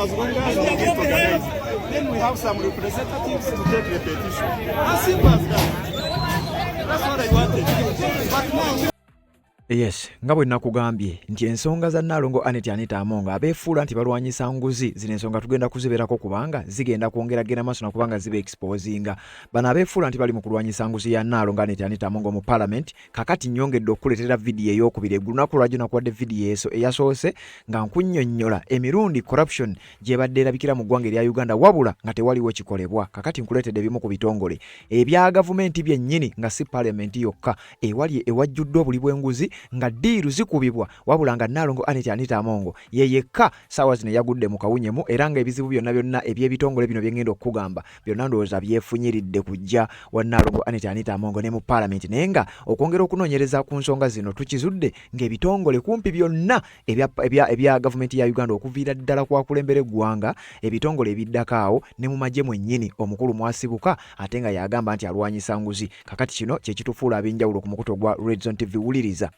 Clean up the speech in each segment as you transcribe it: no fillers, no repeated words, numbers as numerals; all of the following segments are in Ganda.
As long as we get organized, then we have some representatives to take the petition. As simple as that. That's what I wanted. But now, Yes, nga bwe nakugambye nti ensonga za Nnaalongo Annet Anita Among abeefuula nti balwanyisa nguzi, zino ensonga tugenda kuzibeerako kubanga zigenda kwongera genda maaso nakubanga ziba exposinga bano abeefuula nti bali mu kulwanyisa nguzi ya Nnaalongo Annet Anita Among mu parliament. Kakati nnyongedde okukuleetera vidiyo ey'okubiri. Eggulu lwajjo nakuwadde vidiyo eso eyasoose nga nkunnyonnyola emirundi corruption gy'ebadde erabikira mu ggwanga erya Uganda, wabula nga tewaliwo kikolebwa. Kakati nkuleetedde ebimu ku bitongole ebya gavumenti byennyini, nga si parliament yokka, ewali ewajjuddwa obuli bw'enguzi, nga deal zikubibwa, wabula nga Nnaalongo Annet Anita Among ye yekka saawa zino yagudde mu kawunyemu, era nga ebizibu byonna byonna eby'ebitongole bino byengenda okukugamba byonna ndowooza byefunyiridde kujja wa Nnaalongo Annet Anita Among ne mu parliament. Naye nga okwongera okunoonyereza ku nsonga zino, tukizudde ng'ebitongole kumpi byonna ebya gavumenti ya Uganda, okuviira ddala kwakulembera eggwanga, ebitongole ebiddako awo, ne mu magye mwennyini omukulu mwasibuka, ate nga yagamba nti alwanyisa nguzi. Kakati kino kyekitufuula ab'enjawulo ku mukutu ogwa Redzone TV. Wuliriza,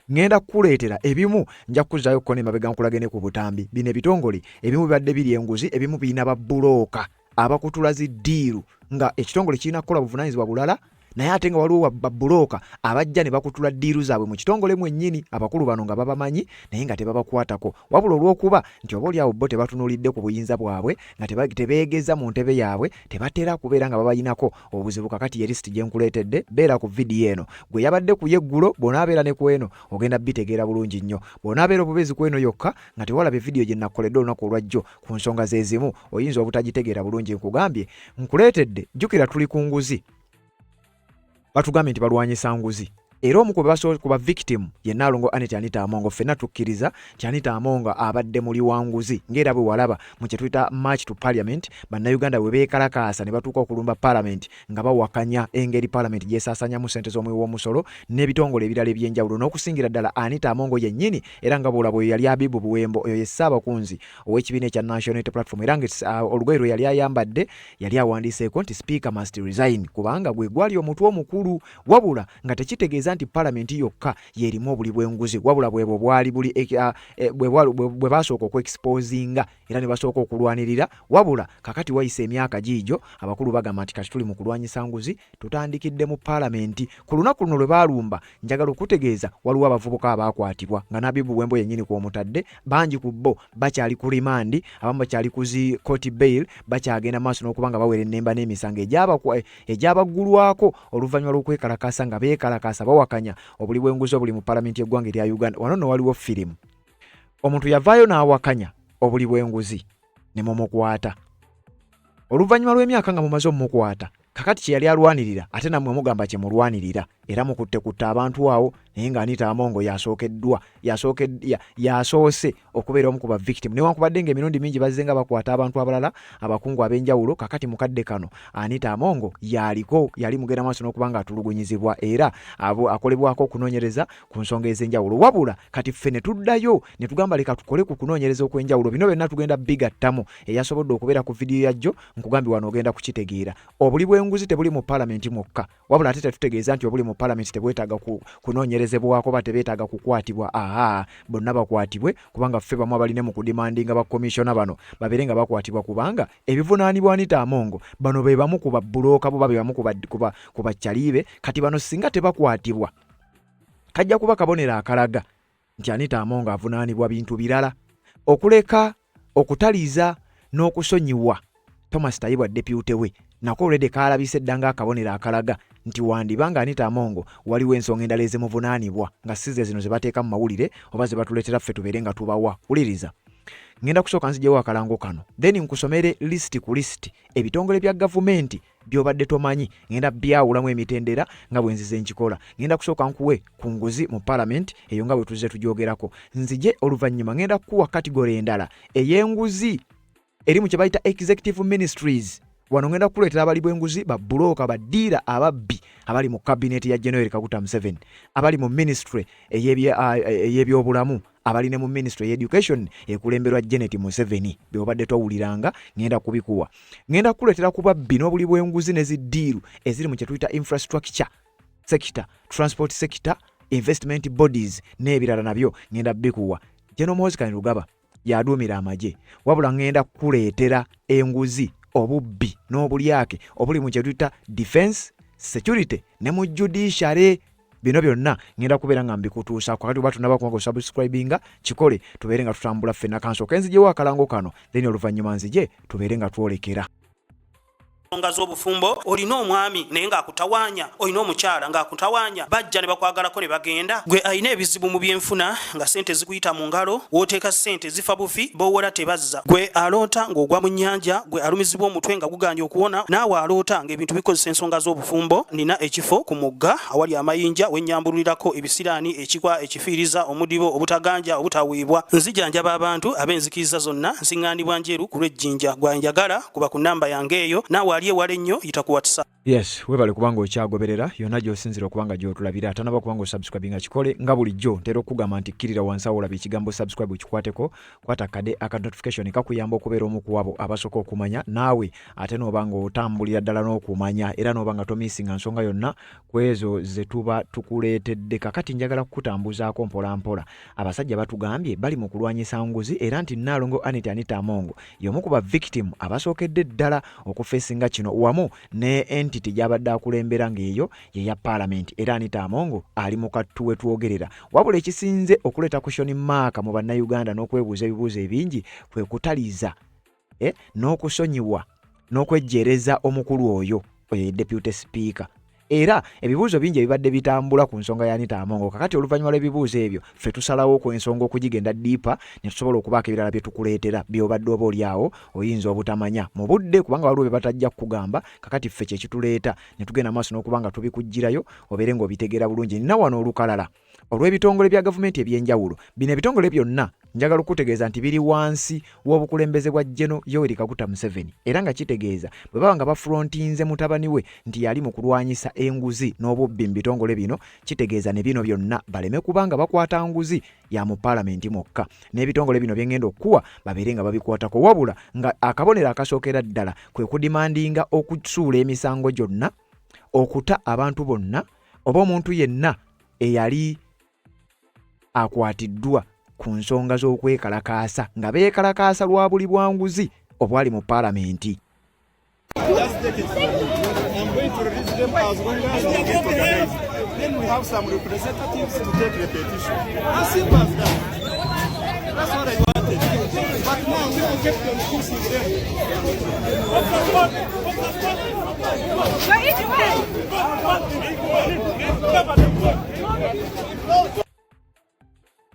ŋŋenda kukuleetera ebimu, nja kukuzaayo kko nemabega nkulage ne ku butambi. Bino ebitongole ebimu bibadde biri enguzi, ebimu birina babbulooka abakutula zi deal, nga ekitongole kirina kukola buvunaanyizibwa bulala, naye ate nga waliwo babbulooka abajja ne bakutula deal zaabwe mu kitongole mwennyini. Abakulu bano nga babamanyi, naye nga tebabakwatako, wabula olw'okuba nti oba oliawo bo tebatunuulidde ku buyinza bwabwe, nga tebeegeza mu ntebe yaabwe, tebatera kubeera nga babayinako obuzibu. Kakati ye lisiti gye nkuleetedde. Beera ku vidiyo eno gwe yabadde ku yeggulo. Bw'onaabeera ne ku eno ogenda bitegeera bulungi nnyo. Bw'onaabeera obubeezi ku eno yokka nga tewalaba vidiyo gye nakoledde olunaku olwajjo ku nsonga ze zimu, oyinza obutagitegeera bulungi. Nkugambye nkuleetedde, jjukira tuli ku nguzi. Batugambye nti balwanyisa nguzi, era omu ku ba victim ye Nnaalongo Annet Anita Among. Ffenna tukkiriza nti Anita Among abadde muli wa nguzi, ng'era bwe walaba mu kye tuyita March to Parliament, Bannayuganda bwe beekalakaasa ne batuuka okulumba parliament nga bawakanya engeri parliament gyesaasanyamu ssente z'omuwi w'omusolo n'ebitongole ebirala ebyenjawulo, n'okusingira ddala Anita Among yennyini. Era nga bw'olaba, oyo yali Abibu Buwembo, oyo ye Ssaabakunzi ow'ekibiina ekya National Unity Platform, era nga olugoye lwe yali ayambadde yali awandiiseeko nti "Speaker must resign", kubanga gwe gwali omutwe omukulu. Wabula nga tekitegeeza nti palamenti yokka y'erimu obuli bw'enguzi, wabula bwebwo bwali buli bwe basooka okuexposinga era ne basooka okulwanirira. Wabula kakati wayise emyaka giigyo, abakulu bagamba nti kati tuli mu kulwanyisa nguzi, tutandikidde mu paalamenti. Ku lunaku luno lwe baalumba, njagala okutegeeza waliwo abavubuka abaakwatibwa nga n'Abibu Buwembo yennyini kw'omutadde. Bangi ku bo bakyali ku remand, abamu bakyali ku zi court bail, bakyagenda maaso n'okuba nga bawera ennemba n'emisango egyabaggulwako oluvannyuma lw'okwekalakaasa, nga beekalakaasa bawakanya obuli bw'enguzi obuli mu paalamenti y'eggwanga erya Uganda. Wano nno waliwo firimu, omuntu yavaayo n'awakanya obuli bw'enguzi ne mumukwata. Oluvannyuma lw'emyaka nga mumaze omumukwata, kakati kye yali alwanirira ate nammwe mugamba kye mulwanirira, era mukutte kutta abantu awo. Naye nga Anita Among yasookeddwa, yasoose okubeera omu ku ba victim, newankubadde ng'emirundi mingi bazze nga bakwata abantu abalala, abakungu ab'enjawulo. Kakati mukadde kano Anita Among yaliko yali mugenda maaso n'okuba nga atulugunyizibwa, era akolebwako okunoonyereza ku nsonga ez'enjawulo. Wabula kati ffe ne tuddayo ne tugamba leka tukole ku kunoonyereza okw'enjawulo. Bino byonna tugenda bigattamu. Eyasobodde okubeera ku vidiyo yajjo, nkugambye wano ogenda kukitegeera, obuli bw'enguzi tebuli mu paalamenti mwokka. Wabula ate tetutegeeza nti obuli mu paalamenti tebwetaaga kunoonyerezebwako ba tebeetaaga kukwatibwa. Aa, bonna bakwatibwe, kubanga ffe bamu abaline mu kudemandinga bakomishona bano babeere nga bakwatibwa, kubanga ebivunaanibwa Anita Among, bano be bamu ku babbulooka bo, babe bamu ku bakyaliibe. Kati bano singa tebakwatibwa, kajja kuba kabonero akalaga nti Anita Among avunaanibwa bintu birala. Okuleka okutaliza n'okusonyiwa Thomas Tayebwa, deputy we, nako olwedde kaalabise dda ng'akabonero akalaga nti wandiba nga Anita Among waliwo ensonga endala ezimuvunaanibwa nga size zino ze bateeka mu mawulire oba ze batuleetera ffe tubeere nga tubawa. Wuliriza, ŋŋenda kusooka nziggyewo akalango kano, then nkusomere lisiti ku lisiti ebitongole bya gavumenti by'obadde tomanyi. Ŋŋenda byawulamu emitendera nga bwe nzize nkikola. Ŋŋenda kusooka nkuwe ku nguzi mu palamenti eyo nga bwe tuzze tugyogerako, nzije oluvannyuma ŋŋenda kukuwa category endala ey'enguzi eri mu kye bayita executive ministries. Wano ngenda kukuleetera abali bw'enguzi, babbulooka, baddiira, ababbi abali mu kabineti ya General Kaguta Museveni, abali mu ministry ey'ebyobulamu, abali ne mu ministry education ekulemberwa Janet Museveni. Byobadde towuliranga ngenda kubikuwa. Ngenda kukuleetera ku babbi n'obuli bw'enguzi ne zi deal eziri mu kye tuyita infrastructure sector, transport sector, investment bodies n'ebirala, nabyo ngenda bikuwa. General Muhoozi Kainerugaba Y'aduumira amagye. Wabula ŋŋenda kukuleetera enguzi, obubbi n'obulyake obuli mu kye tuyita defense, security ne mu judiciary. Bino byonna ŋŋenda kubeera nga mbikutuusaako. Kakati oba tonaba kuba nga osubscribinga, kikole tubeere nga tutambula ffenna. Kansooke nzijewo akalango kano, then oluvannyuma nzije tubeere nga twolekera. Ensonga z'obufumbo, olina omwami naye ng'akutawaanya, olina omukyala ng'akutawaanya, bajja ne bakwagalako ne bagenda. Gwe alina ebizibu mu byenfuna nga ssente zikuyita mu ngalo, w'oteeka ssente zifa bufi, b'owola tebazza. Gwe aloota ng'ogwa mu nnyanja, gwe alumizibwa omutwe nga gugaanye okuwona, naawe aloota ng'ebintu bikozesa ensonga z'obufumbo, nina ekifo ku mugga awali amayinja we nnyambululirako ebisiraani, ekikwa, ekifiiriza, omudibo, obutaganja, obutaweebwa. Nzijanjaba abantu ab'enzikiriza zonna, nsiŋŋaanibwa Njeru ku lw'e Jinja. Gwe anjagala kuba ku nnamba yange eyo, naawe ali ewala ennyo yita ku WhatsApp. Yes, webale kubanga okyagoberera yonna gy'osinzira okuba nga gy'otulabira. Atanaba kuba nga osubscribinga kikole nga bulijjo ntera okukugamba nti kkirira wansi awo olaba ekigambo subscribe okikwateko, kwata kade aka notification kakuyamba okubeera omu ku abo abasooka okumanya naawe ate n'oba ng'otambulira ddala n'okumanya era n'oba nga tomiisinga nsonga yonna ku ezo ze tuba tukuleetedde. Kakati njagala kukutambuzaako mpolampola. Abasajja batugambye bali mu kulwanyisa nguzi era nti Nnaalongo Annet Anita Among y'omu ku ba victim abasookedde ddala okufeesinga kino wamu ne entity gy'abadde akulembera ng'eyo ye ya Palamenti era Anita Among ali mu kattu we twogerera. Wabula ekisinze okuleeta kushoni maaka mu Bannayuganda n'okwebuuza ebibuuzo ebingi kwe kutaliza eh, n'okusonyiwa n'okwejjeereza omukulu oyo oyo ye deputy speaker. Era ebibuuzo bingi ebibadde bitambula ku nsonga ya Anita Among. Kakati oluvannyuma lw'ebibuuzo ebyo ffe tusalawo ku ensonga okugigenda diipa ne tusobola okubaako ebirala bye tukuleetera by'obadde oba oli awo oyinza obutamanya mu budde kubanga waliwo bye batajja kukugamba. Kakati ffe kye kituleeta ne tugenda maaso n'okuba nga tubikuggyirayo obeere ng'obitegeera bulungi. Nina wano olukalala olw'ebitongole bya gavumenti eby'enjawulo. Bino ebitongole byonna njagala okukutegeeza nti biri wansi w'obukulembeze bwa Geno Yoweri Kaguta Museveni era nga kitegeeza bwe baba nga bafrontinze mutabani we nti yali mu kulwanyisa enguzi n'obubbi mu bitongole bino, kitegeeza ne bino byonna baleme kuba nga bakwata nguzi ya mu paalamenti mwokka n'ebitongole bino bye ngenda okukuwa babeere nga babikwatako, wabula nga akabonero akasookera ddala kwe kudimandinga okusuula emisango gyonna, okuta abantu bonna oba omuntu yenna eyali akwatiddwa ku nsonga z'okwekalakaasa nga beekalakaasa lwa buli bwanguzi obwali mu paalamenti.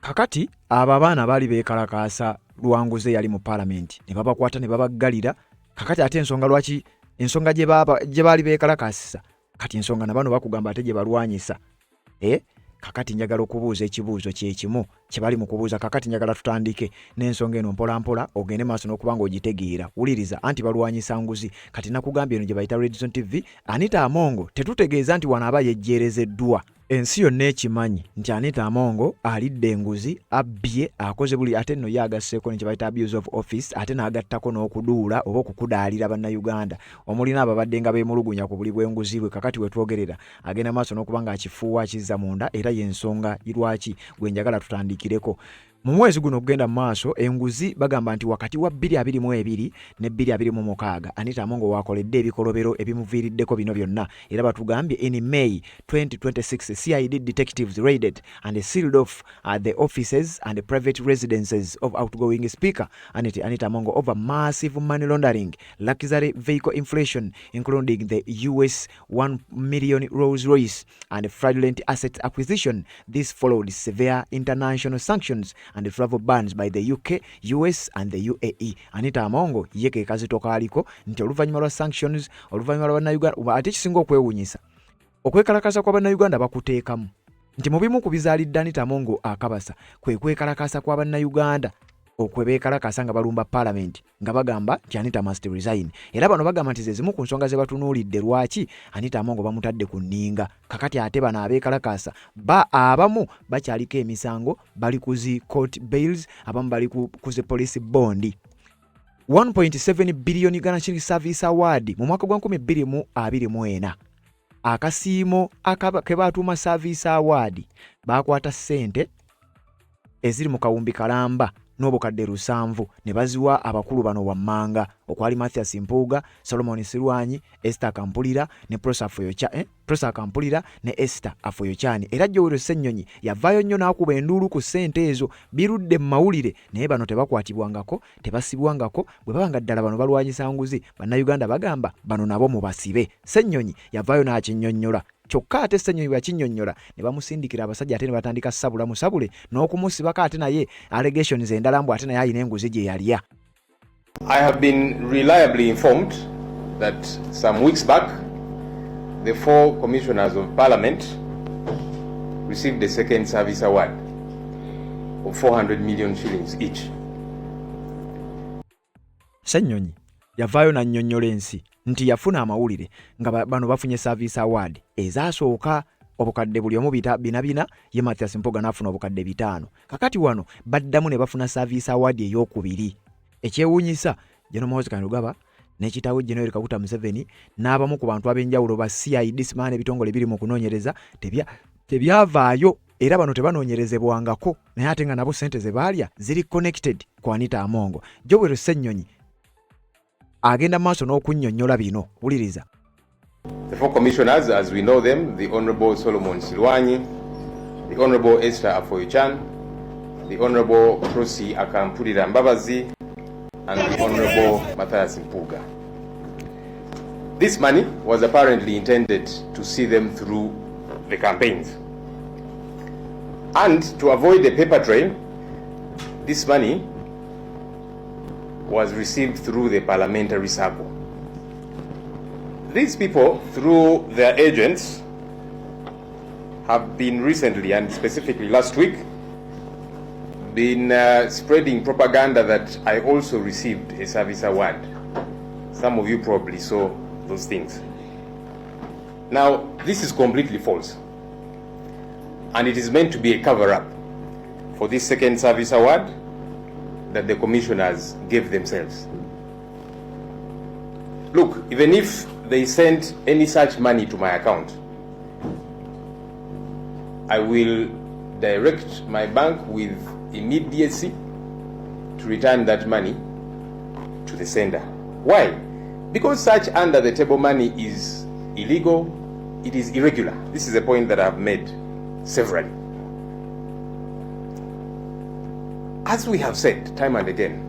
Kakati abo abaana baali beekalakaasa lwanguzi eyali mu paalamenti ne babakwata ne babaggalira. Kakati ate ensonga lwaki ensonga gye baali beekalakaasisa kati ensonga na bano bakugamba ate gye balwanyisa eh? Kakati njagala okubuuza ekibuuzo kyekimu kye bali mu kubuuza. Kakati njagala tutandike n'ensonga eno mpolampola ogende maaso n'okuba nga ogitegeera. Wuliriza, anti balwanyisa nguzi. Kati nakugambye eno gye bayita Redson TV, Anita Amongo tetutegeeza nti wano aba yejjeerezeddwa. Ensi yonna ekimanyi nti Anita Amongo alidde enguzi, abbye, akoze buli ate nno ye agasseeko ne kye bayita abuse of office ate n'agattako n'okuduula oba okukudaalira Bannayuganda omuli n'ababadde nga beemulugunya ku buli bw'enguzi bwe. Kakati we twogerera agenda maaso n'okuba ng'akifuuwa akizza munda era y'ensonga lwaki gwe njagala tutandikireko. Mu mwezi guno okugenda mu maaso enguzi bagamba nti wakati wa 2022 ne 2026 Anita Among waakoledde ebikolobero ebimuviiriddeko bino byonna era batugambye in May 2026 CID detectives raided and sealed off at the offices and private residences of outgoing speaker Anita, Anita Among over massive money laundering, luxury vehicle inflation including the US 1 million Rolls Royce and fraudulent asset acquisition. This followed severe international sanctions and travel bans by the UK, US and the UAE. Anita Amongo ye ke kazito kaaliko nti oluvannyuma lwa sanctions, oluvannyuma lwa Bannayuganda, ate ekisinga okwewuunyisa okwekalakaasa kwa Bannayuganda bakuteekamu nti mu bimu ku bizaalidde Anita Amongo akabasa kwe kwekalakaasa kwa Bannayuganda okwe beekalakaasa nga balumba palamenti nga bagamba nti Anita must resign. Era bano bagamba nti ze zimu ku nsonga ze batunuulidde lwaki Anita Amongo bamutadde ku nninga. Kakati ate bano abeekalakaasa ba abamu bakyaliko emisango bali ku zi court bails, abamu bali ku zi police bond. 1.7 billion Uganda Shilling Service Award mu mwaka gwa 2024 akasiimo ke baatuuma Service Award baakwata ssente eziri mu kawumbi kalamba n'obukadde 700 ne baziwa abakulu bano wammanga okwali Mathias Mpuuga, Solomon Silwanyi, Esther Kampulira ne Prosa Afoyocha, Prosa Kampulira ne Esther Afoyochani. Era Joel Ssenyonyi yavaayo nnyo n'akuba enduulu ku ssente ezo, birudde mu mawulire, naye bano tebakwatibwangako, tebasibwangako. Bwe baba nga ddala bano balwanyisa nguzi, Bannayuganda bagamba bano nabo mubasibe. Ssenyonyi yavaayo n'akinnyonnyola. Kyokka ate Ssenyonyi bwe yakinnyonnyola ne bamusindikira abasajja ate ne batandika sabula musabule n'okumusibako ate naye allegations endala mbu ate naye alina enguzi gye yalya. I have been reliably informed that some weeks back, the 4 commissioners of parliament received a second service award of 400 million shillings each. Ssenyonyi yavaayo n'annyonnyola ensi nti yafuna amawulire nga bano bafunye service award ezasooka obukadde buli omu bina bina, ye Mathias Mpuuga n'afuna obukadde 5. Kakati wano baddamu ne bafuna service award ey'okubiri. Ekyewuunyisa, General Muhoozi Kainerugaba ne kitaawe General Kaguta Museveni n'abamu ku bantu ab'enjawulo ba CID simaana ebitongole biri mu kunoonyereza tebyavaayo, era bano tebanoonyerezebwangako, naye ate nga nabo ssente ze baalya ziri connected ku Anita Among. Joel Ssenyonyi agenda maaso n'okunnyonnyola bino, wuliriza. The 4 commissioners, as we know them, the Honorable Solomon Silwanyi, the Honorable Esther Afoyochan, the Honorable Prossy Akampulira Mbabazi, and the Honorable Mathias Mpuuga. This money was apparently intended to see them through the campaigns. And to avoid the paper trail, this money was received through the parliamentary circle. These people, through their agents, have been recently, and specifically last week, been spreading propaganda that I also received a service award. Some of you probably saw those things. Now, this is completely false. And it is meant to be a cover-up for this second service award that the commissioners gave themselves. Look, even if they sent any such money to my account, I will direct my bank with immediacy to return that money to the sender. Why? Because such under the table money is illegal, it is irregular. This is a point that I've made severally. As we have said time and again,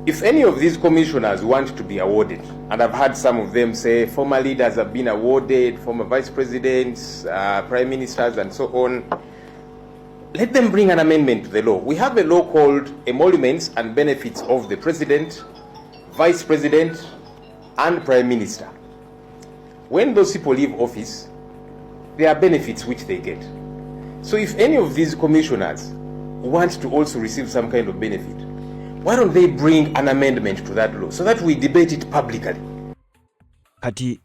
if any of these commissioners want to be awarded, and I've had some of them say former leaders have been awarded, former vice presidents, prime ministers, and so on, let them bring an amendment to the law. We have a law called Emoluments and Benefits of the President, Vice President, and Prime Minister. When those people leave office, there are benefits which they get. So if any of these commissioners want to also receive some kind of benefit, why don't they bring an amendment to that law so that we debate it publicly? Kati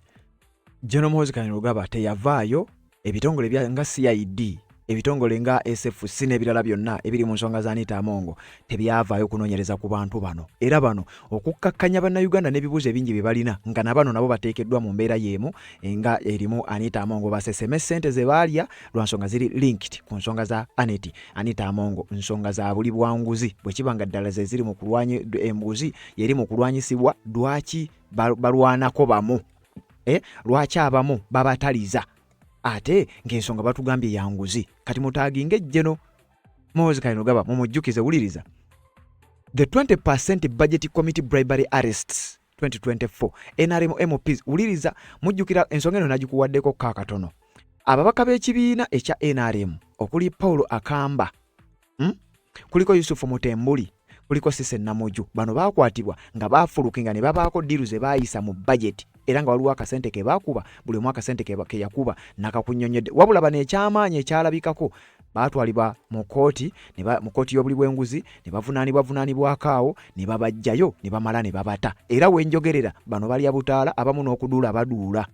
General Muhoozi Kainerugaba teyavaayo, ebitongole nga CID, ebitongole nga SFC n'ebirala byonna ebiri mu nsonga za Anita Among tebyavaayo kunoonyereza ku bantu bano. Era bano okukkakkanya Bannayuganda n'ebibuuzo ebingi bye balina, nga na bano nabo bateekeddwa mu mbeera y'emu nga erimu Anita Among, baseseme ssente ze baalya lwa nsonga ziri linked ku nsonga za Anita Among, nsonga za buli bwanguzi. Bwe kiba nga ddala ze ziri mu kulwanyi embuzi yeri mu kulwanyisibwa, lwaki balwanako bamu? Lwaki abamu babataliza ate ng'ensonga batugambye ya nguzi? Kati mutaaginga ejjeno Muhoozi Kainerugaba mumujjukize, wuliriza. The 20% Budget Committee Bribery Arrests 2024 NRM MPs, wuliriza, mujjukira ensonga eno nagikuwaddeko kaakatono. Ababaka b'ekibiina ekya NRM okuli Paul Akamba, kuliko Yusufu Mutembuli, kuliko Sise Namuju, bano baakwatibwa nga baafulukinga ne babaako ddiiru ze baayisa mu budget, era nga waliwo akasente ke baakuba, buli omu akasente ke yakuba nakakunnyonnyodde. Wabula bano ekyamaanyi ekyalabikako, baatwalibwa mu kkooti, mu kkooti y'obuli bw'enguzi ne bavunaanibwa awo ne babaggyayo ne bamala ne babata. Era we njogerera bano balya butaala, abamu n'okuduula baduula.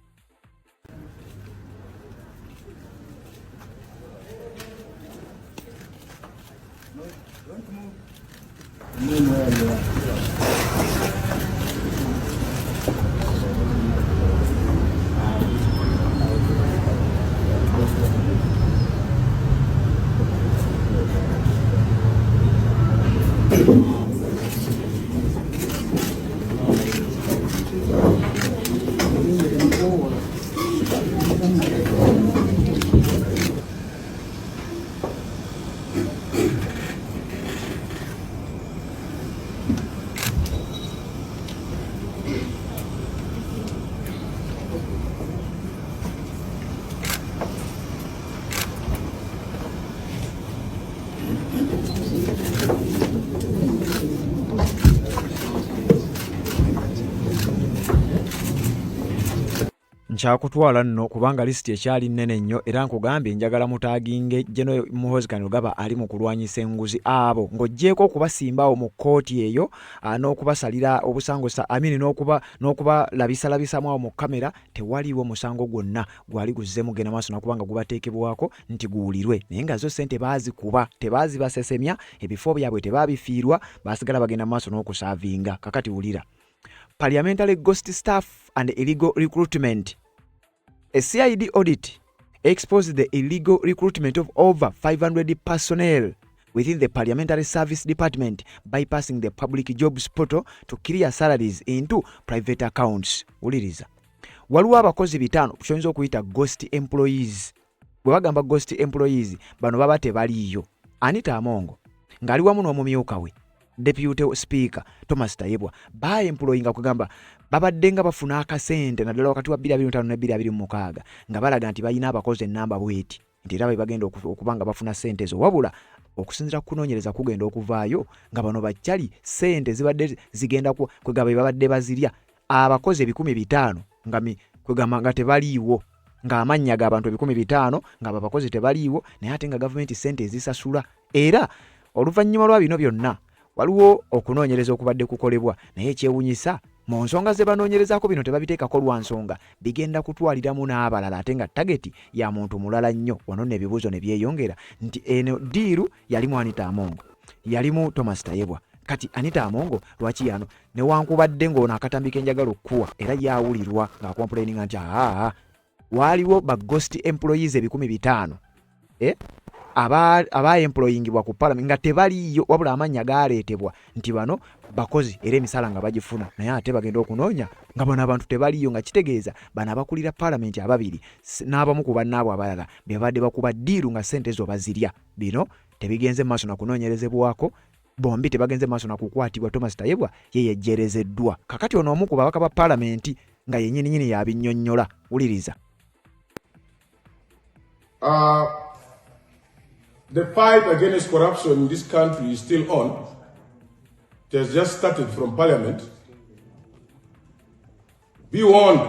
Nkyakutwala nno kubanga lisiti ekyali nnene nnyo era nkugambye njagala mutaaginge General Muhoozi Kainerugaba ali mu kulwanyisa enguzi abo ng'oggyeeko okubasimbaawo mu kkooti eyo n'okubasalira obusango amini n'okubalabisalabisamu awo mu kkamera tewaliiwo musango gwonna gwali guzzeemu genda maaso nakuba nga gubateekebwako nti guwulirwe naye nga zo ssente baazikuba tebaazibasesemya ebifo byabwe tebaabifiirwa baasigala bagenda maaso n'okusaavinga kakati wulira Parliamentary ghost staff and illegal recruitment. A CID audit exposed the illegal recruitment of over 500 personnel within the Parliamentary Service Department bypassing the public jobs portal to clear salaries into private accounts. Wuliriza. Waliwo abakozi bitaano kyoyinza okuyita ghost employees. Bwe bagamba ghost employees bano baba tebaliiyo. Anita Amongo ng'ali wamu n'omumyuka we Deputy Speaker Thomas Tayebwa baemployinga kugamba babadde nga bafuna akasente naddala wakati wa 2025 ne 2026 nga balaga nti balina abakozi ennamba bweti nti era be bagenda okuba nga bafuna ssente ezo wabula okusinziira ku kunoonyereza kugenda okuvaayo nga bano baccali ssente zibadde zigenda kwegamba be babadde bazirya abakozi 500 nga kwegamba nga tebaliiwo ng'amannya g'abantu 500 nga abakozi tebaliiwo naye ate nga gavumenti ssente ezisasula era oluvannyuma lwa bino byonna waliwo okunoonyereza okubadde kukolebwa naye ekyewunyisa mu nsonga ze banoonyerezaako bino tebabiteekako lwa nsonga bigenda kutwaliramu n'abalala ate nga tageti ya muntu mulala nnyo wano nno ebibuuzo ne byeyongera nti eno ddiiru yalimu Anita Amongo yalimu Thomas Tayebwa kati Anita Amongo lwaki yano newankubadde ng'ono akatambi ke njagala okukuwa era yawulirwa ng'akomplaininga nti aa waaliwo ba ghost employees 500 eh? Abaemployingibwa ku parliament nga tebaliiyo wabula amannya gaaleetebwa nti bano bakozi era emisaala nga bagifuna naye ate bagenda okunoonya nga bano abantu tebaliiyo nga kitegeeza bano abakulira palamenti ababiri n'abamu ku bannaabwe abalala be babadde bakuba ddiiru nga ssente ezo bazirya bino tebigenze mu maaso na kunoonyerezebwako bombi tebagenze maaso na kukwatibwa Thomas Tayebwa ye yejjerezeddwa kakati ono omu ku babaka ba palamenti nga yennyininyini yabinnyonnyola wuliriza. The fight against corruption in this country is still on. It has just started from parliament. Be warned.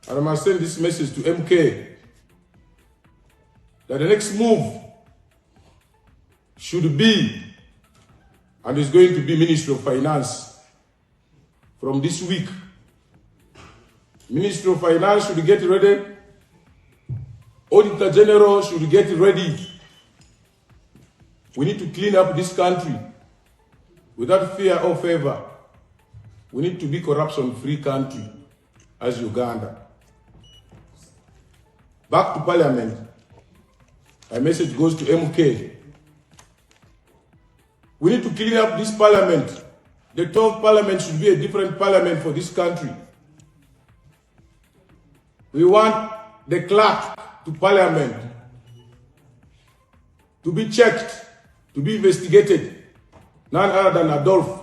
And I must send this message to MK that the next move should be and is going to be Ministry of Finance from this week. Ministry of Finance should get ready. Auditor General should get ready. We need to clean up this country without fear or favor. We need to be corruption-free country as Uganda. Back to Parliament. My message goes to MK. We need to clean up this parliament. The 12th parliament should be a different parliament for this country. We want the clerk to parliament to be checked, to be investigated, none other than Adolf.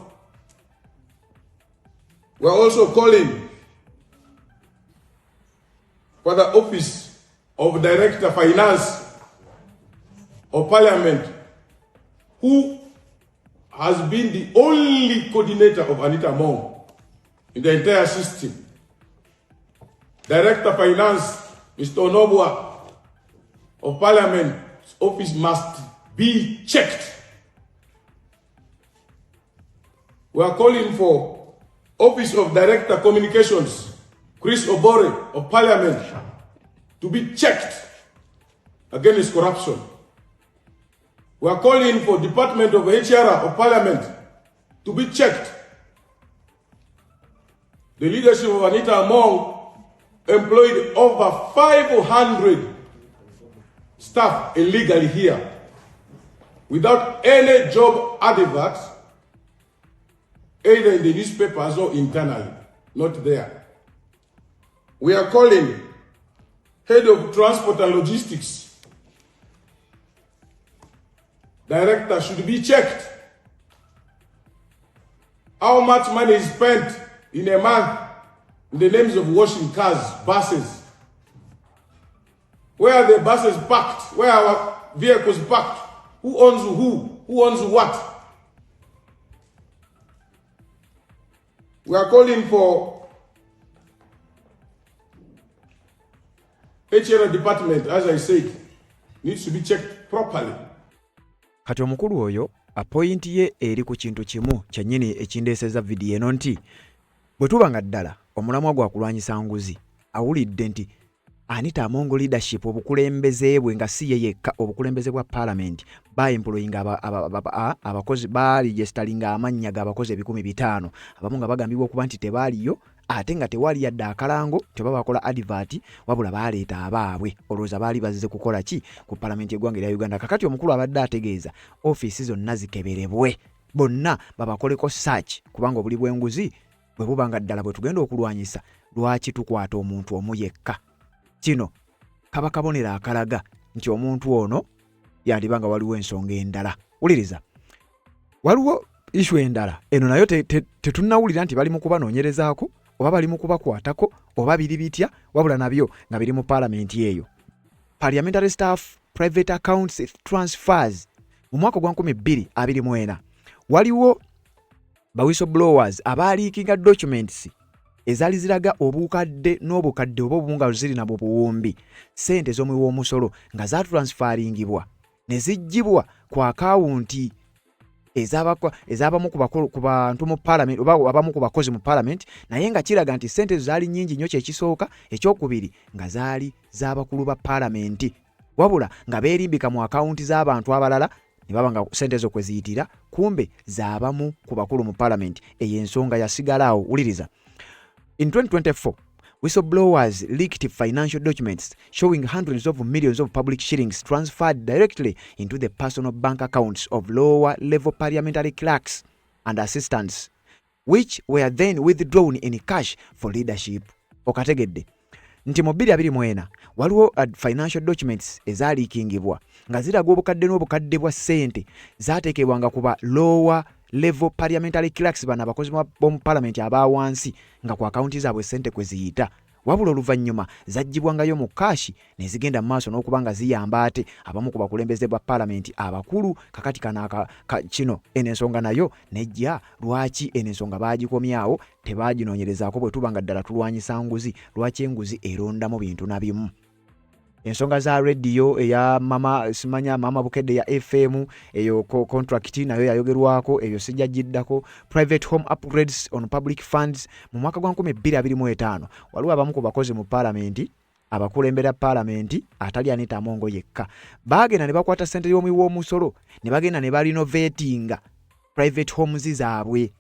We are also calling for the office of Director Finance of Parliament, who has been the only coordinator of Anita Among in the entire system. Director Finance, Mr. Onobwa of Parliament's office must be checked. We are calling for Office of Director Communications, Chris Obore of Parliament, to be checked against corruption. We are calling for Department of HR of Parliament to be checked. The leadership of Anita Among employed over 500 staff illegally here. without any job advert, either in the newspapers or internally, not there. We are calling Head of Transport and Logistics, Director should be checked. How much money is spent in a month in the names of washing cars, buses? Where are the buses parked? Where are our vehicles parked? Who owns who? Who owns what? We are calling for HR department, as I said, needs to be checked properly. Kati omukulu oyo apoyinti ye eri ku kintu kimu kyennyini ekindeesezza vidiyo eno nti bwe tuba nga ddala omulamwa gwa kulwanyisa nguzi awulidde nti Anita Among leadership obukulembeze bwe nga si ye yekka obukulembeze bwa palamenti baemployinga abakozi baregisitalinga amannya g'abakozi 500,000 abamu nga bagambibwa okuba nti tebaaliyo ate nga tewali yadde akalango teba bakola advert wabula baleeta abaabwe olowooza baali bazze kukola ki ku palamenti y'eggwanga erya Uganda. Kakati omukulu abadde ategeeza ofiisi zonna zikeberebwe bonna babakoleko search kubanga obuli bw'enguzi bwe buba nga ddala bwe tugenda okulwanyisa lwaki tukwata omuntu omu yekka. Kino kaba kabonero akalaga nti omuntu ono yandiba nga waliwo ensonga endala. Wuliriza, waliwo ishu endala eno nayo tetunnawulira nti bali mu kubanoonyerezaako oba bali mu kubakwatako oba biri bitya, wabula nabyo nga biri mu paalamenti eyo. Parliamentary staff private accounts transfers mu mwaka gwa 2024 waliwo ba whistleblowers abaaliikinga documents ezaali ziraga obukadde n'obukadde oba obunga ziri nabwo buwumbi ssente z'omuwi w'omusolo nga zatransfaringibwa ne ziggyibwa ku akawunti ez'abamu ku bantu mu palamenti oba abamu ku bakozi mu palamenti, naye nga kiraga nti ssente ezo zaali nnyingi nnyo kyekisooka, ekyokubiri nga zaali z'abakulu ba palamenti wabula nga beerimbika mu akawunti z'abantu abalala ne baba nga ssente ezo kwe ziyitira kumbe z'abamu ku bakulu mu palamenti. Eyo ensonga yasigala awo. Wuliriza, in 2024 whistleblowers leaked financial documents showing hundreds of millions of public shillings transferred directly into the personal bank accounts of lower level parliamentary clerks and assistants, which were then withdrawn in cash for leadership. Okategedde nti mu 2024 waliwo financial documents ezaaliikingibwa nga ziraga obukadde n'obukadde bwa ssente zaateekebwanga ku ba lower level parliamentary clerks, bano abakozi b'omu palamenti aba wansi, nga ku akawunti zaabwe ssente kwe ziyita, wabula oluvannyuma zaggyibwangayo mu kashi ne zigenda mu maaso n'okuba nga ziyamba ate abamu ku bakulembeze ba palamenti abakulu. Kakati kano kino eno ensonga nayo nejja, lwaki eno ensonga baagikomyawo tebaaginoonyerezaako? Bwe tuba nga ddala tulwanyisa nguzi, lwaki enguzi erondamu bintu na bimu? Ensonga za rediyo eya mama simanya mama Bukedde ya FM, eyo contract nayo yayogerwako, eyo sijja giddako. Private home upgrades on public funds mu mwaka gwa 2025 waliwo abamu ku bakozi mu palamenti abakulembera palamenti atali Anita Among yekka baagenda ne bakwata ssente y'omuwi w'omusolo ne bagenda ne barenovatinga private homes zaabwe.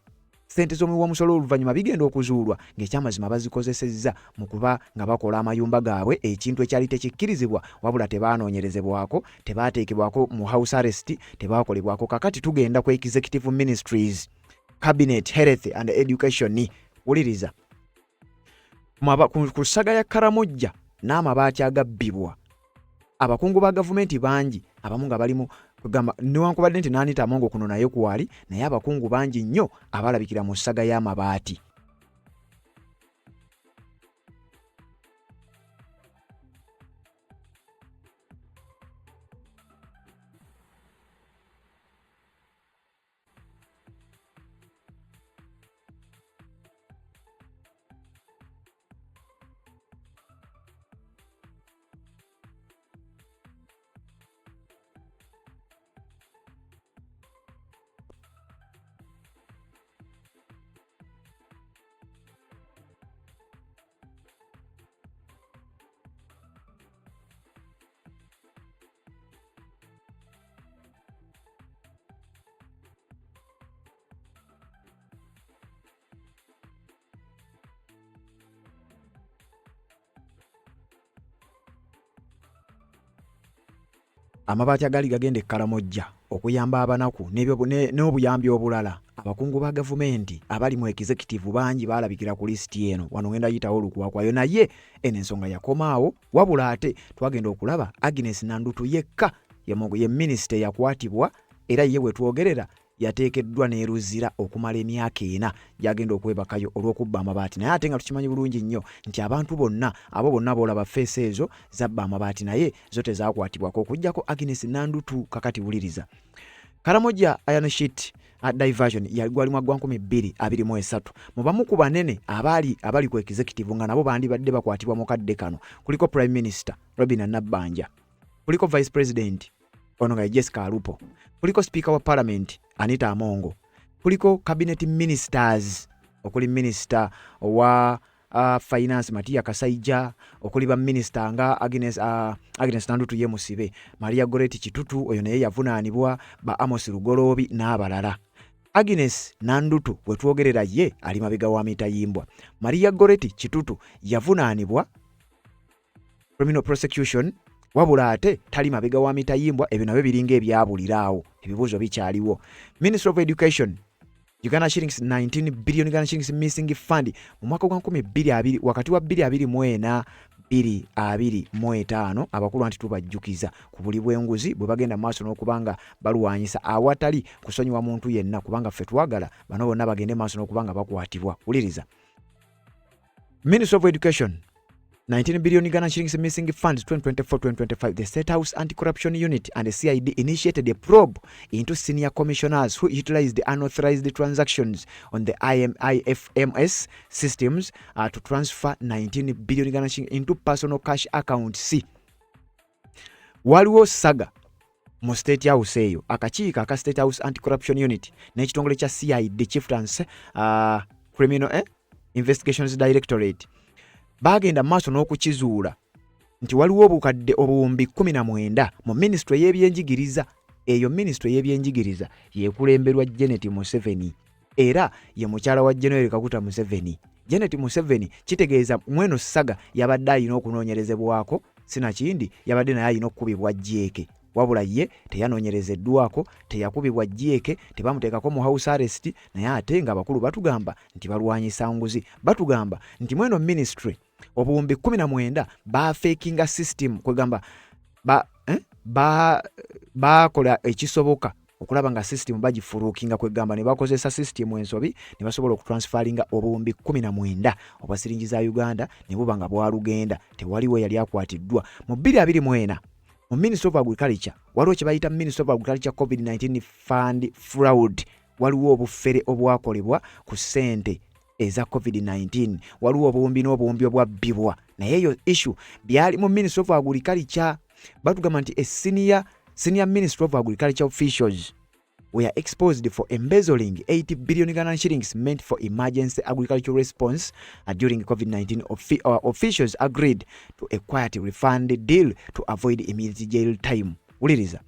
Ssente z'omuwi w'omusolo oluvannyuma bigenda okuzuulwa ng'ekyamazima bazikozesezza mu kuba nga bakola amayumba gaabwe, ekintu ekyali tekikkirizibwa, wabula tebaanoonyerezebwako, tebaateekebwako mu house arrest, tebaakolebwako. Kakati tugenda ku executive ministries, cabinet, health and education. Wuliriza, ku saga ya Karamojja n'amabaati agabbibwa abakungu ba gavumenti bangi abamu nga balimu kugamba newankubadde nti n'Anita Among kuno naye kwali, naye abakungu bangi nnyo abalabikira mu saga y'amabaati. Amabaati agaali gagenda e Karamojja Okuyamba abanaku n'obuyambi obulala. Abakungu ba gavumenti abali mu executive bangi baalabikira ku lisiti eno. Wano ngenda yitawo olukwakwayo naye eno ensonga yakomaawo, wabula ate twagenda okulaba Agnes Nandutu yekka ye minisita eyakwatibwa era ye wetwogerera yateekeddwa n'e Luzira okumala emyaka ena gy'agenda okwebakayo olw'okubba amabaati naye ate nga tukimanyi bulungi nnyo nti abantu bonna abo bonna boolaba feesi ezo zabba amabaati naye zo tezakwatibwako okuggyako Agnes Nandutu. Kakati wuliriza Karamoja Iron Sheet Diversion gwali mwaka gwa 2023. Mu bamu ku banene abaali abali ku executive nga nabo bandibadde bakwatibwa mu kadde kano kuliko Prime Minister Robinah Nabbanja, kuliko Vice President ono nga ye Jessica Alupo, kuliko Speaker wa Parliament Anita Amongo, kuliko Cabinet Ministers okuli Minister owa Finance Matia Kasaija, okuli ba Minister nga Agnes Nandutu ye musibe, Maria Goretti Kitutu oyo naye yavunaanibwa, ba Amos Lugoloobi n'abalala. Agnes Nandutu wetwogerera ye ali mabega wa mitayimbwa. Maria Goretti Kitutu yavunaanibwa criminal prosecution wabula ate tali mabega wa mitayimbwa, ebyo nabyo biringa ebyabuliraawo, ebibuuzo bikyaliwo. Minister of Education, Uganda shillings 19 billion Uganda shillings missing fund mu mwaka gwa 2020 wakati wa 2024 2025. Abakulu anti tubajjukiza ku buli bw'enguzi bwe bagenda mu maaso n'okuba nga balwanyisa awatali kusonyiwa muntu yenna, kubanga ffe twagala bano bonna bagende maaso n'okuba nga bakwatibwa. Wuliriza, Minister of Education, 19 billion Uganda shillings missing funds 2024-2025. The State House Anti-Corruption Unit and the CID initiated a probe into senior commissioners who utilized unauthorized transactions on the IFMS systems to transfer 19 billion Uganda shillings into personal cash accounts. Waliwo saga mu State House eyo, akakiiko aka State House Anti-Corruption Unit n'ekitongole kya CID, Chieftaincy Criminal Investigations Directorate, baagenda mu maaso n'okukizuula nti waliwo obukadde obuwumbi 19 mu minisitule y'ebyenjigiriza. Eyo minisitule y'ebyenjigiriza yekulemberwa Janet Museveni era ye mukyala wa General Kaguta Museveni. Janet Museveni kitegeeza mweno saga yabadde alina okunoonyerezebwako, sinakindi yabadde naye alina okukubibwa jeeke, wabula ye teyanoonyerezeddwako, teyakubibwa jeeke, tebamuteekako mu house arrest. Naye ate ng'abakulu batugamba nti balwanyisa nguzi, batugamba nti mweno ministry obuwumbi 19 bafekinga system, kwegamba bakola ekisoboka okulaba nga system bagifulukinga, kwegamba ne bakozesa system ensobi ne basobola okutransfaringa obuwumbi 19 obwa siringi za Uganda ne buba nga bwalugenda. Tewaliwo yali akwatiddwa. Mu 2024 mu Ministry of Agriculture waliwo kye bayita Ministry of Agriculture COVID-19 fund fraud. Waliwo obufere obwakolebwa ku ssente eza COVID-19, waliwo obuwumbi n'obuwumbi obwabbibwa, naye eyo issue byali mu Ministry of Agriculture. Batugamba nti a senior Ministry of Agriculture officials were exposed for embezzling 80 billion Uganda shillings meant for emergency agricultural response during COVID-19. Officials agreed to a quiet refund deal to avoid immediate jail time. Wuliriza,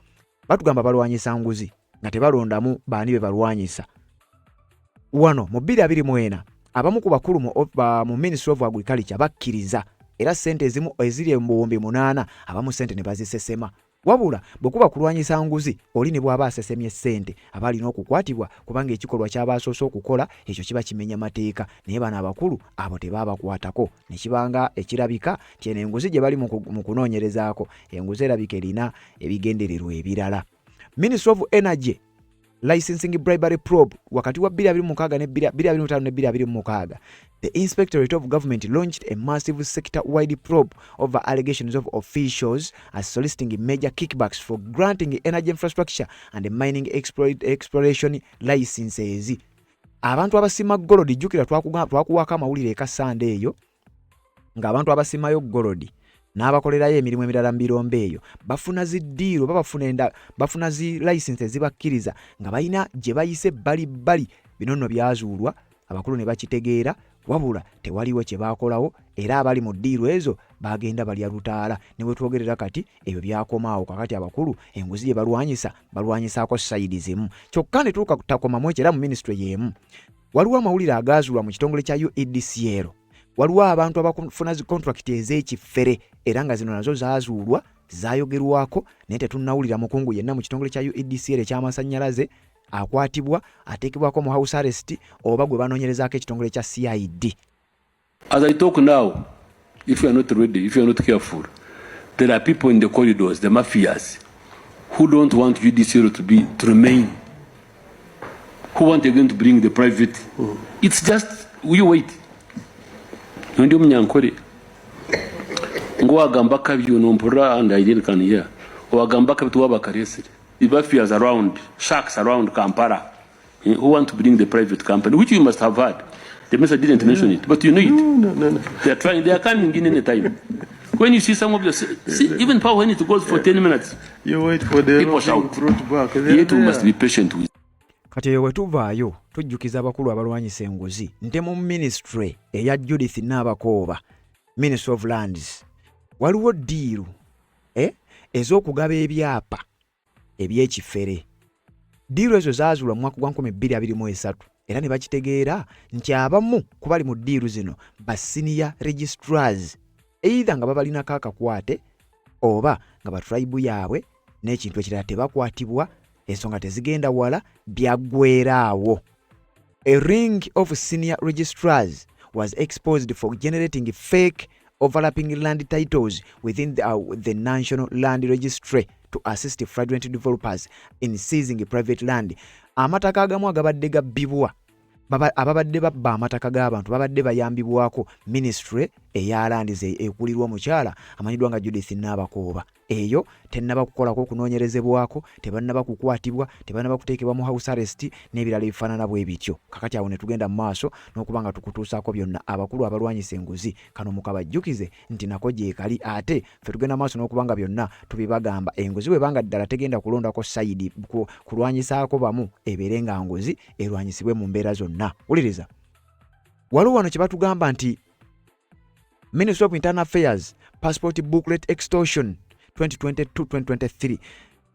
batugamba balwanyisa nguzi nga tebalondamu baani be balwanyisa. Wano mu 2024 abamu ku bakulu mu Ministry of Agriculture bakkiriza era ssente ezimu eziri mu buwumbi 8 abamu ssente ne bazisesema. Wabula bwe kuba kulwanyisa nguzi, oli ne bw'aba asesemye ssente aba alina okukwatibwa, kubanga ekikolwa ky'aba asoose okukola ekyo kiba kimenya mateeka. Naye bano abakulu abo tebaabakwatako, ne kibanga ekirabika nti eno enguzi gye bali mu kunoonyerezaako, enguzi erabika erina ebigendererwa ebirala. Ministry of Energy licensing bribery probe wakati wa 2026 ne 2025 ne 2026, the Inspectorate of Government launched a massive sector wide probe over allegations of officials as soliciting major kickbacks for granting energy infrastructure and mining exploration licenses. Abantu abasima golodi, jjukira twakuwaako amawulire eka Sande eyo ng'abantu abasimayo golodi n'abakolerayo emirimu emirala mu birombe eyo bafuna zi deal oba bafuna zi license ezibakkiriza nga balina gye bayise bbali bbali. Bino nno byazuulwa abakulu ne bakitegeera, wabula tewaliwo kye baakolawo era abali mu deal ezo bagenda balya lutaala. Ne bwe twogerera kati ebyo byakomaawo. Kakati abakulu enguzi gye balwanyisa balwanyisaako side zimu kyokka. Ne tuuka takomamu ekyo, era mu minisitule y'emu waliwo amawulire agaazuulwa mu kitongole kya UEDCL, waliwo abantu abafuna zi contract ez'ekifere era nga zino nazo zaazuulwa. zaayogerwako naye tetunnawulira mukungu yenna mu kitongole kya UEDCL eky'amasannyalaze akwatibwa ateekebwako mu house arrest oba gwe banoonyerezaako ekitongole kya CID. As I talk now, if you are not ready, if you are not careful, there are people in the corridors, the mafias, who don't want UDCL to remain, who want again to bring the private. It's just, you wait. Ndi omunyankore ngu wagamba kabi nompurira and I didn't can hear. Wagamba kabi tuwabakaresire. The mafias around, sharks around Kampala, who want to bring the private company, which you must have heard. The minister didn't mention it, but you know it. No. They are trying, they are coming in any time. When you see some of the, see, even power when it goes for 10 minutes, You wait for the people shout. Brought back. They are Yet we must there. be patient with. Kati eyo wetuvaayo tujjukiza abakulu abalwanyisa enguzi nte mu ministry eya Judith Nabakooba, Ministry of Lands, waliwo deal ez'okugaba ebyapa ebyekifere. Deal ezo zaazuulwa mu mwaka gwa 2023 era ne bakitegeera nti abamu ku bali mu deal zino ba senior registrars, either nga babalinako akakwate oba nga ba tribe yaabwe n'ekintu ekirala, tebakwatibwa, ensonga tezigenda wala, byaggweeraawo. A ring of senior registrars was exposed for generating fake overlapping land titles within the National Land Registry to assist fraudulent developers in seizing private land. Amataka agamu agabadde gabbibwa, ababadde babba amataka g'abantu babadde bayambibwako ministry eya lands ekulirwa omukyala amanyiddwa nga Judith Nabakooba. Eyo tennaba kukolako okunoonyerezebwako, tebannaba kukwatibwa, tebannaba kuteekebwa mu house arrest n'ebirala ebifaanana bwe bityo. Kakati awo ne tugenda mu maaso n'okuba nga tukutuusaako byonna. Abakulu abalwanyisa enguzi kano mukabajjukize nti nako gyekali, ate ffe tugenda maaso n'okuba nga byonna tubibagamba. Enguzi bwebanga ddala tegenda kulondako side kulwanyisaako bamu, ebeere nga nguzi erwanyisibwe mu mbeera zonna. Wuliriza, waliwo wano kye batugamba nti Ministry of Internal Affairs passport booklet extortion 2022-2023.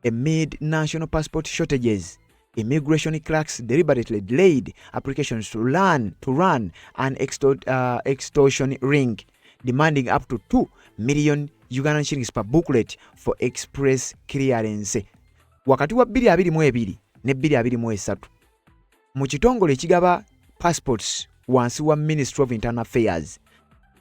Amid national passport shortages, immigration clerks deliberately delayed applications to run an extortion ring, demanding up to 2 million Ugandan shillings per booklet for express clearance. Wakati wa 2022 ne 2023, mu kitongole ekigaba passports wansi wa Ministry of Internal Affairs,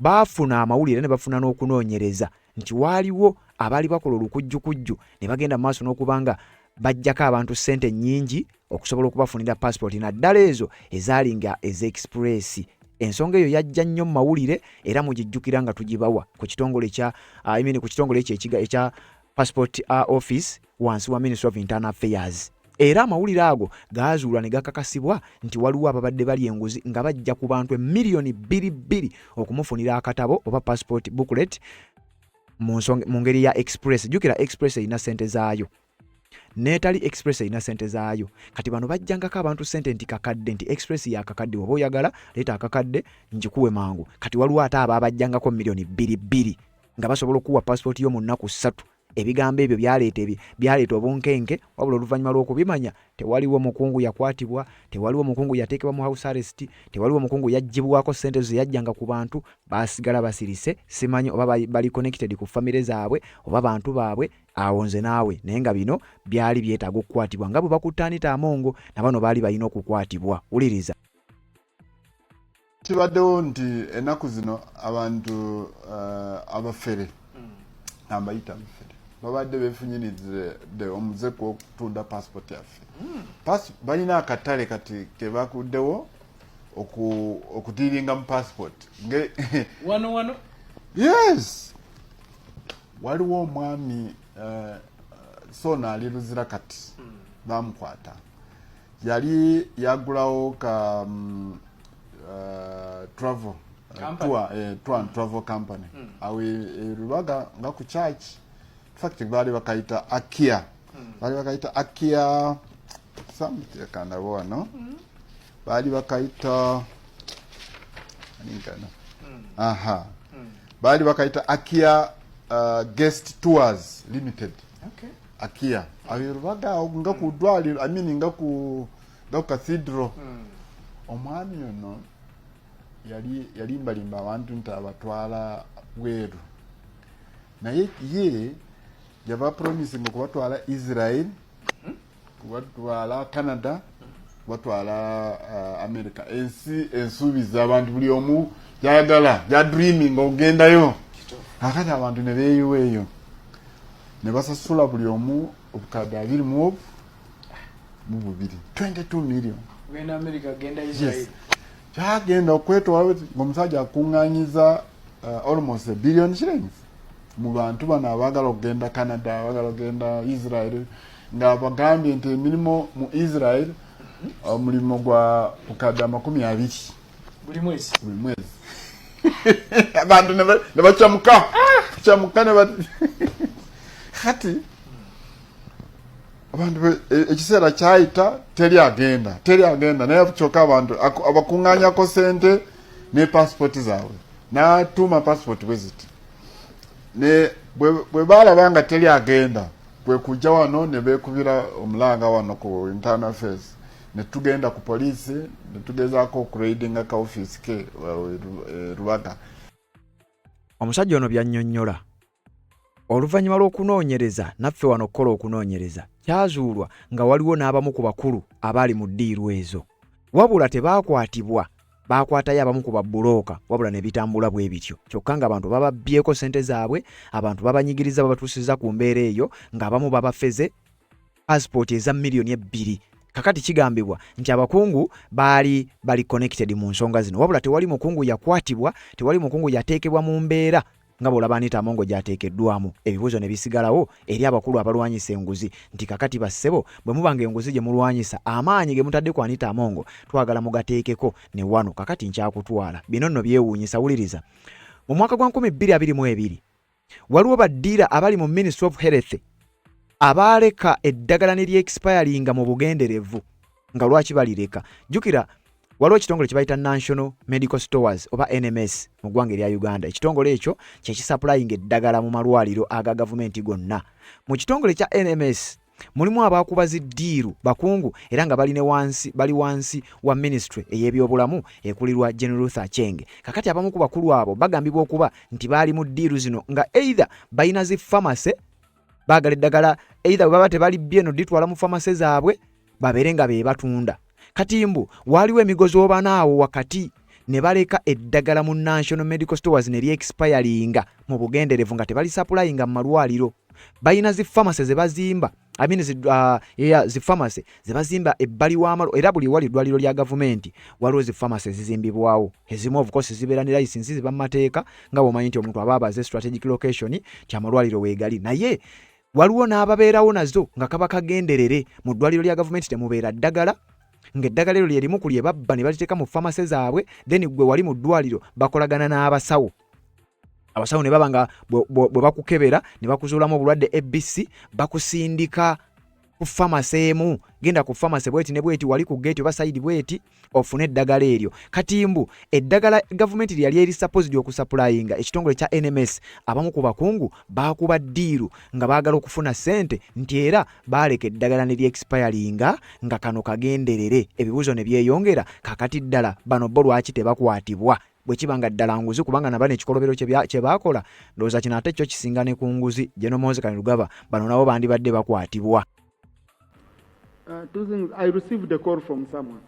baafuna amawulire ne bafuna n'okunoonyereza nti waaliwo abaali bakola olukujjukujju ne bagenda mu maaso n'okuba nga bajjako abantu ssente nnyingi okusobola okubafunira passport, naddala ezo ezaali nga ez'express. Ensonga eyo yajja nnyo mu mawulire era mugijjukira nga tugibawa ku kitongole kya I mean, ku kitongole ekyo ekya passport office wansi wa Ministry of Internal Affairs. Era amawulire ago gaazuulwa ne gakakasibwa nti waliwo ababadde bali enguzi nga bajja ku bantu emiliyoni bbiri bbiri okumufunira akatabo oba passport booklet mu ngeri ya express. Jjukira express erina ssente zaayo, neetali express erina ssente zaayo. Kati bano bajjangako abantu ssente nti kakadde, nti express yakakadde, oba oyagala leeta akakadde njikuwe mangu. Kati waliwo ate abo abajjangako miliyoni bbiri bbiri nga basobola okuwa passport yo mu nnaku 3. Ebigambo ebyo byaleeta obunkenke, wabula oluvannyuma lw'okubimanya tewaliwo mukungu yakwatibwa, tewaliwo mukungu yateekebwa mu house arrest, tewaliwo mukungu yaggyibwako ssente ze yajjanga ku bantu. Baasigala basirise. Simanyi oba bali connected ku famire zaabwe oba bantu baabwe, awo nze naawe. Naye nga bino byali byetaaga okukwatibwa nga bwe bakutte Anita Among, na bano baali balina okukwatibwa. Wuliriza. Kibaddewo nti ennaku zino abantu abafere, ambayita abafere, babadde befunyirize omuze gw'okutunda passport yaffe. Balina akatale kati kebakuddewo okudealinga mu passport. Wano wano? Yes, waliwo omwami sono ali Luzira, kati bamukwata, yali yagulawo ka travel Company. Tour and travel company awo e Rubaga nga ku church. In fact baali bakayita Akia, baali bakayita Akia something, kandabo wano baali bakayita aninkano, aha, baali bakayita Akia Guest Tours Limited. Akia awo e Rubaga awo nga ku ddwaliro, I mean nga ku cathedral. Omwami ono yali yalimbalimba abantu nti abatwala bweru, naye ye Yaba promising okubatwala Israel, kubatwala Canada, kubatwala America, ensi ensuubiza abantu buli omu gyayagala gya dreaming okugendayo. Akati abantu ne beeyiwa eyo ne basasula buli omu obukadde abiri mu obu mu bubiri, 22 million. Genda America, genda Israel. Yes. Kyagenda okwetwala ng'omusajja akuŋŋanyiza almost a billion shillings mu bantu bano abaagala okugenda Canada, abaagala okugenda Israel, nga bagambye nti emirimu mu Israel, omulimu gwa bukadde 20 buli mwezi. Buli mwezi. Abantu ne bakyamuka kyamuka ne kati abantu ekiseera kyayita, teri agenda, teri agenda, naye kyokka abantu abakuŋŋaanyako sente ne passport zaabwe, n'atuuma passport bwe ziti ne bwe baalaba nga teri agenda, kwe kujja wano ne beekubira omulanga wano ku Internal Affairs, ne tugenda ku poliisi ne tugezaako okuraidinga ka ofiisi ke Rubaga. Omusajja ono byannyonnyola oluvannyuma lw'okunoonyereza naffe wano okukola okunoonyereza, kyazuulwa nga waliwo n'abamu ku bakulu abaali mu ddiiru ezo, wabula tebaakwatibwa. Baakwatayo abamu ku babbulooka, wabula ne bitambula bwe bityo, kyokka ng'abantu bababbyeko ssente zaabwe, abantu babanyigiriza, babatuusizza ku mbeera eyo ng'abamu babafeze pasipooti eza 2 miliyoni. Kakati kigambibwa nti abakungu baali bali connected mu nsonga zino, wabula tewali mukungu yakwatibwa, tewali mukungu yateekebwa mu mbeera nga bw'olaba Anita Amongo gy'ateekeddwamu. Ebibuuzo ne bisigalawo eri abakulu abalwanyisa enguzi nti kakati bassebo, bwe muba nga enguzi gye mulwanyisa, amaanyi ge mutadde ku Anita Amongo twagala mugateekeko ne wano. Kakati nkyakutwala bino nno byewuunyisa. Wuliriza, mu mwaka gwa 2022 waliwo baddiira abali mu Ministry of Health abaaleka eddagala ne lyexpiringa mu bugenderevu. Nga lwaki balireka? Jjukira waliwo ekitongole kye bayita National Medical Stores oba NMS mu ggwanga erya Uganda. Ekitongole ekyo kyekisupplyinga eddagala mu malwaliro aga gavumenti gonna. Mu kitongole kya NMS mulimu abakuba zi ddiiru, bakungu, era nga bali ne wansi, bali wansi wa ministry ey'ebyobulamu ekulirwa General Ruth Acheng. Kakati abamu ku bakulu abo bagambibwa okuba nti baali mu ddiiru zino nga either balina zi pharmacy, baagala eddagala either bwe baba tebalibbye eno ditwala mu pharmacy zaabwe babeere nga be batunda. Kati mbu waaliwo emigozi obanaawo wakati ne baleka eddagala mu National Medical Stores ne lyexpiringa mu bugenderevu nga tebalisappulayinga mu malwaliro. Balina zi pharmacy ze bazimba, I mean, yeah, zi pharmacy ze bazimba ebbali w'amalo, era buli wali eddwaliro lya gavumenti waliwo zi pharmacy ezizimbibwawo. Ezimu of course zibeera ne license, ziba mu mateeka, nga bw'omanyi nti omuntu aba abaze strategic location ti amalwaliro weegali, naye waliwo n'ababeerawo nazo nga kaba kagenderere mu ddwaliro lya gavumenti temubeera ddagala, ng'eddagala eryo lyerimu ku lye babba ne baliteeka mu pharmacy zaabwe. Then gwe wali mu ddwaliro bakolagana n'abasawo, abasawo ne baba nga bwe bakukebera ne bakuzuulamu obulwadde ABC, bakusindika ku pharmacy emu, genda ku pharmacy bweti ne bweti, wali ku gate oba side bweti, ofune eddagala eryo. Kati mbu eddagala gavumenti lyali eri supposed okusupplyinga ekitongole kya NMS, abamu ku bakungu baakuba ddiiru nga baagala okufuna ssente nti era baaleka eddagala ne lyexpiringa nga kano kagenderere. Ebibuuzo ne byeyongera, kakati ddala bano bo lwaki tebakwatibwa bwe kiba nga ddala nguzi? Kubanga nabano ekikolobero kye baakola, ndowooza kino ate kyo kisinga ne ku nguzi. General Muhoozi Kainerugaba, bano nabo bandibadde bakwatibwa. Two things. I received a call from someone.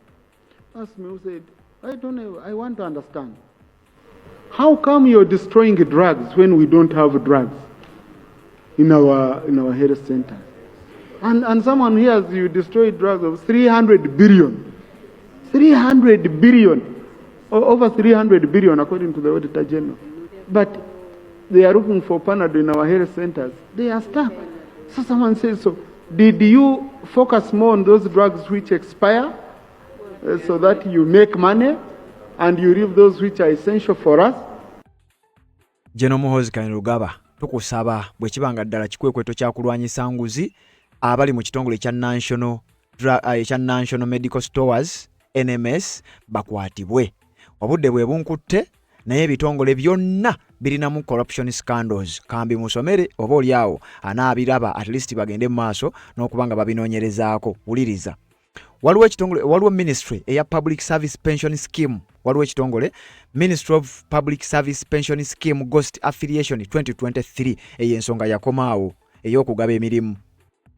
Asked me, who said, "I don't know, I want to understand. How come you're destroying drugs when we don't have drugs in our health centers?" And someone hears you destroy drugs of 300 billion. 300 billion. Over 300 billion according to the Auditor General. But they are looking for Panadol in our health centers. They are stuck. So someone says, "So did you focus more on those drugs which expire so that you make money and you leave those which are essential for us?" General Muhoozi Kainerugaba, tukusaba bwe kiba nga ddala kikwekweto kya kulwanyisa nguzi, abali mu kitongole ekya National Medical Stores NMS bakwatibwe. Obudde bwe bunkutte, naye ebitongole byonna birinamu corruption scandals. Kambi musomere oba oli awo anaabiraba, at least bagende mu maaso n'okuba nga babinoonyerezaako. Wuliriza, waliwo ekitongole, waliwo ministry eya Public Service Pension Scheme, waliwo ekitongole Ministry of Public Service Pension Scheme Ghost Affiliation 2023. Eyo ensonga yakomaawo. ey'okugaba emirimu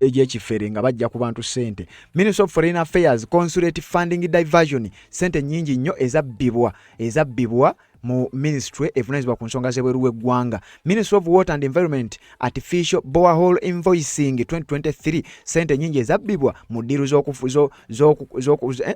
egy'ekifere nga bajja ku bantu ssente. Ministry of Foreign Affairs Consulate Funding Diversion, ssente nnyingi nnyo ezabbibwa ezabbibwa mu ministry evunanyizibwa ku nsonga z'ebweru w'eggwanga. Ministry of Water and Environment Artificial Borehole Invoicing 2023, ssente nnyingi ezabbibwa mu ddiiru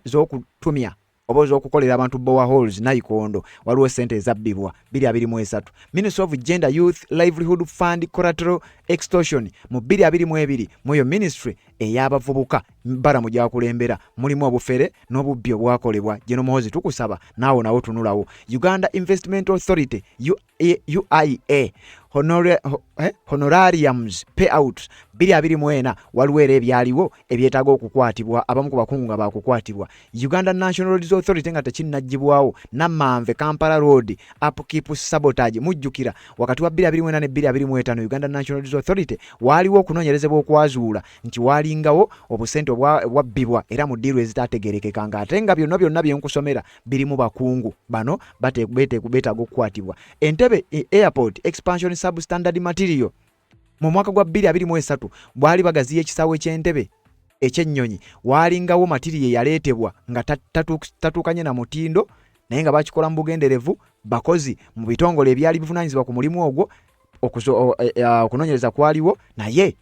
z'okutumya oba oz'okukolera abantu boreholes nayikondo, waliwo ssente ezabbibwa 2023. Ministry of Gender Youth Livelihood Fund Collateral Extortion mu 2022, mu eyo ministry ey'abavubuka Balaam gy'akulembera mulimu obufere n'obubbi obwakolebwa. General Muhoozi, tukusaba naawe nawo tunulawo. Uganda Investment Authority UIA honorariums payout 2024, waliwo era ebyaliwo ebyetaaga okukwatibwa, abamu ku bakungu nga bakukwatibwa. Uganda National Roads Authority nga tekinnaggyibwawo, Namanve Kampala Road upkeep sabotage. Mujjukira wakati wa 2024 ne 2025 Uganda National Roads Authority waaliwo okunoonyerezebwa okwazuula nti waalingawo obusente obwabbibwa era mu ddiiru ezitaategerekeka, ng'ate nga byonna byonna byenkusomera birimu bakungu bano beetaaga okukwatibwa. Entebbe Airport expansion substandard material mu mwaka gwa 2023, bwali bagaziya ekisaawe ky'Entebbe ekyennyonyi, waalingawo material eyaleetebwa nga tatuukanye na mutindo, naye nga bakikola mu bugenderevu. Bakozi mu bitongole ebyali bivunaanyizibwa ku mulimu ogwo, okunoonyereza kwaliwo naye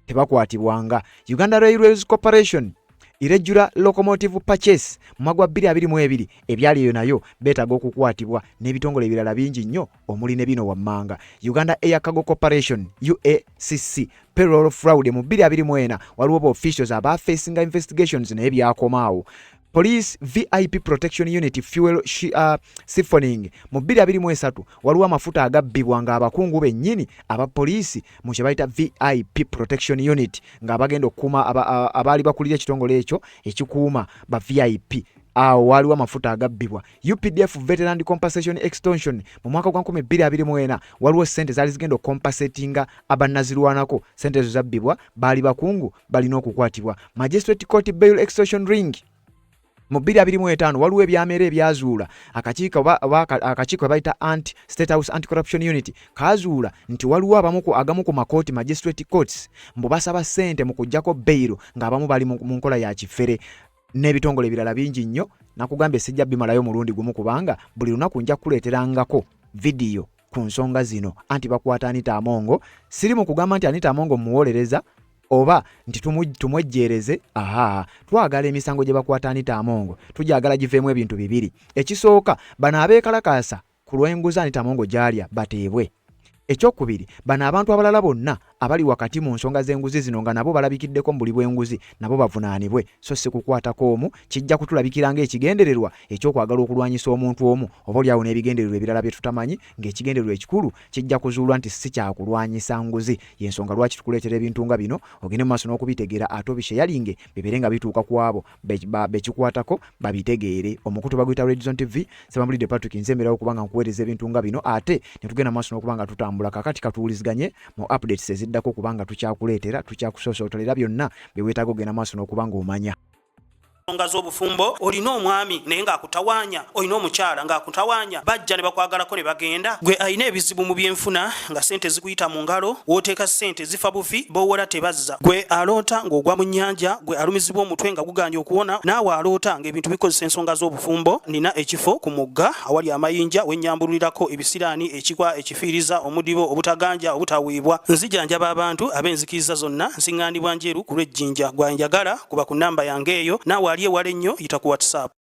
tebakwatibwanga. Uganda Railways Corporation irregular locomotive purchase mu mwaka gwa 2022, ebyali eyo nayo beetaaga okukwatibwa, n'ebitongole ebirala bingi nnyo omuli ne bino wammanga. Uganda Air Cargo Corporation UACC payroll fraud mu 2024, waliwo ba officials abafacinga investigations naye byakomaawo. Police VIP Protection Unit fuel siphoning mu 2023, waliwo amafuta agabbibwa ng'abakungu bennyini aba poliisi mu kye bayita VIP Protection Unit, ng'abagenda okukuuma abaali bakulira ekitongole ekyo ekikuuma ba VIP, awo waaliwo amafuta agabbibwa. UPDF Veteran Compensation Extortion mu mwaka gwa 2024, waliwo ssente zaali zigenda okucompensatinga abannazirwanako, ssente ezo zabbibwa, baali bakungu, balina okukwatibwa. Magistrate Court bail extortion ring mu 2025, waliwo ebyamera ebyazuula akakiiko akakiiko bayita anti State House Anti Corruption Unit kazuula nti waliwo abamu ku agamu ku makooti, magistrate courts, mbu basaba ssente mu kuggyako beyiro, ng'abamu bali mu nkola ya kifere, n'ebitongole ebirala bingi nnyo. Nakugambye sijja bimalayo mulundi gumu, kubanga buli lunaku nja kukuleeterangako vidiyo ku nsonga zino. Anti bakwata Anita Amongo, siri mu kugamba nti Anita Amongo muwolereza oba nti tumwejjeereze. Aha, twagala emisango gye bakwata Anita Amongo tujagala giveemu ebintu bibiri. Ekisooka, bano abeekalakaasa ku lw'enguzi Anita Amongo gy'alya bateebwe. Ekyokubiri, bano abantu abalala bonna abali wakati mu nsonga z'enguzi zino nga nabo balabikiddeko mu buli bw'enguzi nabo bavunaanibwe, so si kukwatako omu. Kijja kutulabikira ng'ekigendererwa ekyokwagala okulwanyisa omuntu omu, oba oliawo n'ebigendererwa ebirala bye tutamanyi, ng'ekigendererwa ekikulu kijja kuzuulwa nti si kyakulwanyisa nguzi. Y'ensonga lwaki tukuleetera ebintu nga bino, ogende mu maaso n'okubitegeera ate obisharinge bibeere nga bituuka ku abo bekikwatako babitegeere. Omukutu baguyita Redzone TV, Sebambulidde Patrick, nze mbeerawo kubanga nkuweereza ebintu nga bino, ate ne tugenda maaso n'okuba nga tutambula. Kakati katuwuliziganye mu updates eziddako, kubanga tukyakuleetera, tukyakusosootolera byonna bye weetaaga ogenda maaso n'okuba ng'omanya. Ensonga z'obufumbo, olina omwami naye ng'akutawaanya, olina omukyala ng'akutawaanya, bajja ne bakwagalako ne bagenda. Gwe alina ebizibu mu byenfuna nga ssente zikuyita mu ngalo, w'oteeka ssente zifa bufi, b'owola tebazza. Gwe aloota ng'ogwa mu nnyanja, gwe alumizibwa omutwe nga guganye okuwona, naawe aloota ng'ebintu bikozesa ensonga z'obufumbo, nina ekifo ku mugga awali amayinja wennyambululirako ebisiraani, ekikwa, ekifiiriza, omudibo, obutaganja, obutaweebwa. Nzijanjaba abantu ab'enzikiriza zonna, nsiŋŋaanibwa Njeru ku lw'Ejjinja. Gwe anjagala kuba ku nnamba yange eyo, naawe ali ewala ennyo yita ku WhatsApp.